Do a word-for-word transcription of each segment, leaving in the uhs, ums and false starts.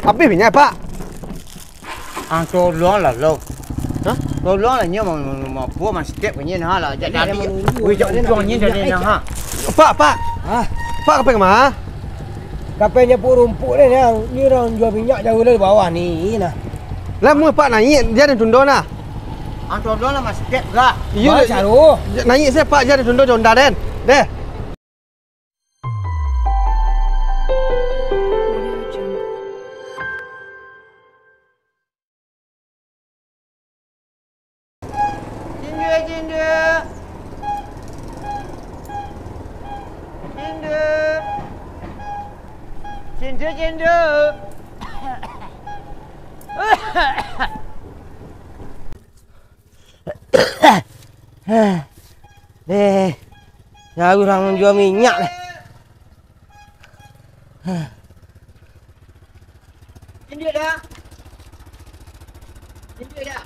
Abih minyak, Pak. Ah, tolonglah, lo. Hah? Tolonglah, nyo mau, mau, mau, mau step ko nyo, nah, lah. Jak tadi. Wih, jak ujuang nyo tadi, nah, ha. Pak, Pak. Hah? Pak, ka pai ka ma? Ka pai nyapuik rumpuik ni, nah. Ni urang jua minyak jauah dari bawah ni, nah. Lah, mun Pak naiak, jan ditundo, nah. Ah, tolonglah, mas step, gak. Iyo, naiak se, Pak, jan ditundo, jo Honda den. Deh. Cindua, cindua. Cindua. Cindua, cindua. Deh, jauah urang manjua minyak deh. Cindua dah. Cindua dah.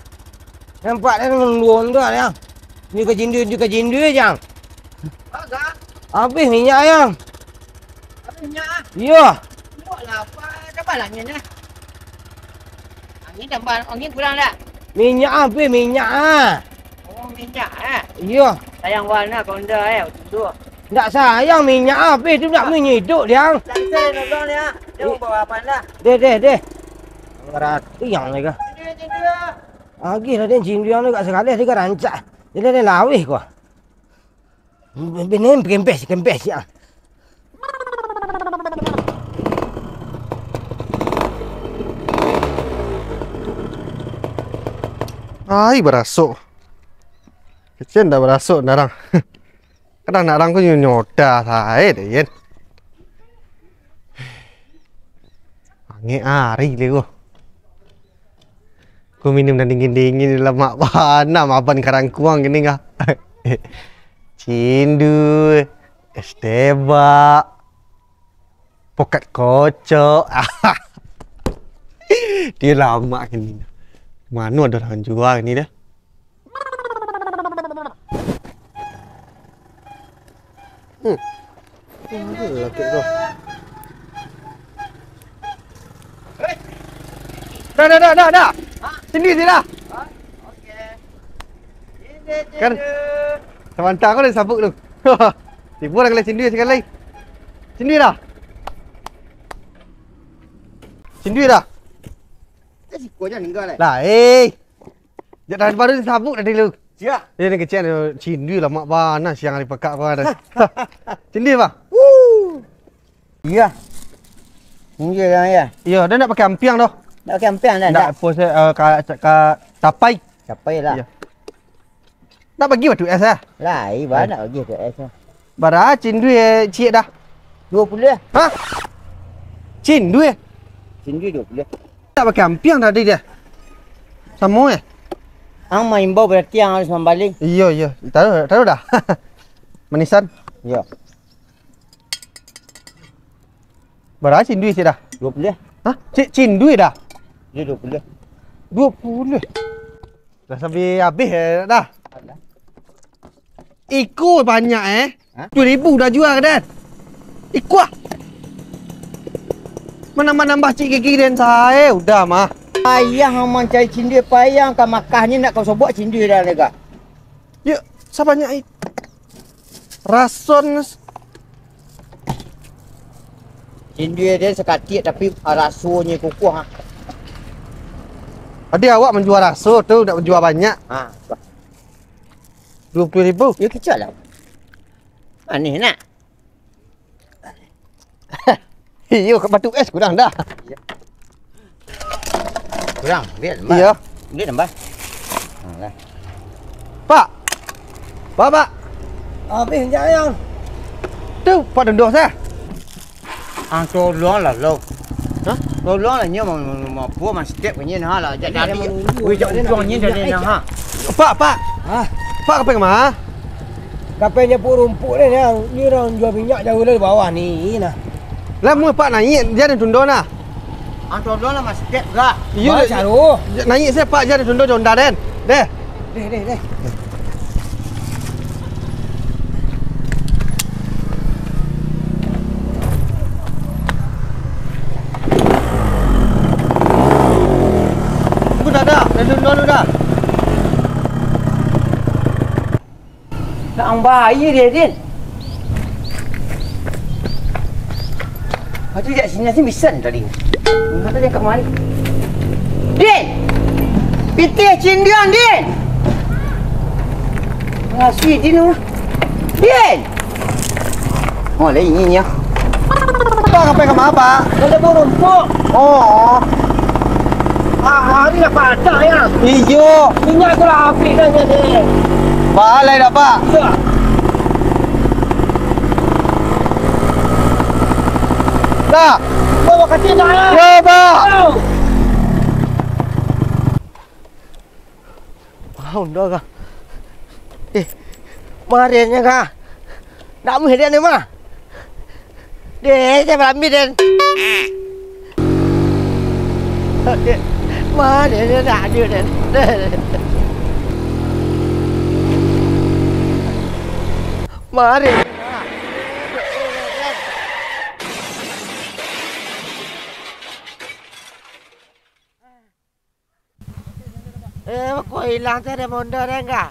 Nampak dah dengan dua orang tu dah. Ni ka cindua, ni ka cindua, Jang. Agak. Abih minyak, Jang. Abih minyak, ah? Iyo. Buatlah apa, tambahlah angin, eh. Angin tambah, angin kurang tak? Minyak abih, minyak, ah. Oh, minyak, eh? Iyo. Sayang warna Honda, eh, waktu tu. Ndak sayang minyak abih tu, ndak minyak hidup, Jang. Lancar, tolong, ya. Dia mau bawa apa, dah? Deh, deh, deh. Berarti yang ni kah? Cindua, cindua. Agih lah, dia cindua ni kat sekali, dia kan rancak. Dia, dia lawih kau. Bini kempes, kempes, ya. Ai, barasok. Kecen dah barasok, narang. Kadang narang ko nyo-, nyoda sae deh, Yen. Angek ari le ko. Ku minum nan dingin-dingin, lamak bana maban karangkuang kini kah. Cindua, es tebak, pokat kocok. Dia lamak kini. Mano ado urang jua kini dah. Hmm. Aduh, laki tu. Dah, dah, dah, dah, dah. Sini, sini dah. Kan, samantang ko dah sabuk tu. Tibo dah kali sini sakali. Sini dah. Sini dah. Eh, siko je ninggal, eh. Lah, eh. Jak tahan baru sabuk tadi lu. Siap. Dia ni kecil, cindua lamak bana siang hari pekak ko ado. Cindua, bah? Wuh. Iya. Iya, iya, iya. Iya, dah nak pakai ampiang doh. Nak pakai ampiang dah, ndak? Ndak, pos, eh, ka, ka tapai. Tapai lah. Iya. Nak bagi batu es ah? Lah, iya, eh, nak bagi batu es ah. Bara cindua, eh, ciek dah? Dua puluah. Hah? Cindua, eh? Cindua dua puluah. Tak pakai ampiang tadi dia. Samo, eh? Ang maimbau berarti ang harus mambaling. Iyo, iyo. Taruh, taruh dah. Manisan. Iyo. Bara cindua ciek dah? Dua puluah. Hah? Cik, cindua dah? Iyo, dua puluah. Dua puluah. Dah sampai habis, eh, dah. Alah. Iko banyak, eh. Hah? Dua ribu dah jua ka den. Iko ah. Manambah-nambah cik gigi den sae, udah mah. Payah ang mancari cindua, payah ka Makah ni nak ka sobok cindua dah lega. Yo, sabanyak i-, rason. Cindua dia sakatik tapi rasonyo kukuh ah. Tadi awak manjua raso tu, ndak manjua banyak. Ha, bah. Dua puluah ribu. Yo, kicak lah. Aneh nak. Iyo, ka batu es kurang dah. Kurang, ambiak nambah. Iyo. Ambiak nambah. Ha, lah. Pak. Pak, Pak. Habis, jak, Yang. Tu, Pak Dondo sah. Ah, tolonglah, lo. Hah? Tolonglah, nyo mau, mau, mau, mau step nyo, nah, lah. Jak tadi. Wih, jak ujuang nyo tadi, nah, ha. Pak, Pak. Hah? Pak, ka pai ka ma? Ka pai nyapuik rumpuik ni, Yang. Ni urang jua minyak jauah dari bawah ni, nah. Lah, mun Pak naiak, jan ditundo, nah. Ah, tolonglah, mas, step gak. Iyo, naiak se, Pak, jan ditundo, jo Honda den. Deh. Deh, deh, deh. Tundun udah. Nak ambai dia, Din. Macam jak sini sih bisa tadi. Mana tadi yang kamari? Din! Pitih cindian, Din! Ngasuh Din tu. Din! Oh, lah ini nya. Pak, sampai ka ma, Pak? Ka lambuang rumpok. Oh. Ah, hari dah padah ya. Iyo. Minyak tu lah habis dah jadi. Balai dah, Pak. Ya. Dah. Bawa kacil dah ya. Ya, Pak. Ayo. Honda ka. Eh, marinyo ka. Ndak meh den ni mah. Deh, saya balambi den. Deh, marinyo ndak ada den. Marinyo ka. Eh, kok ilang tu ada mondo deh enggak?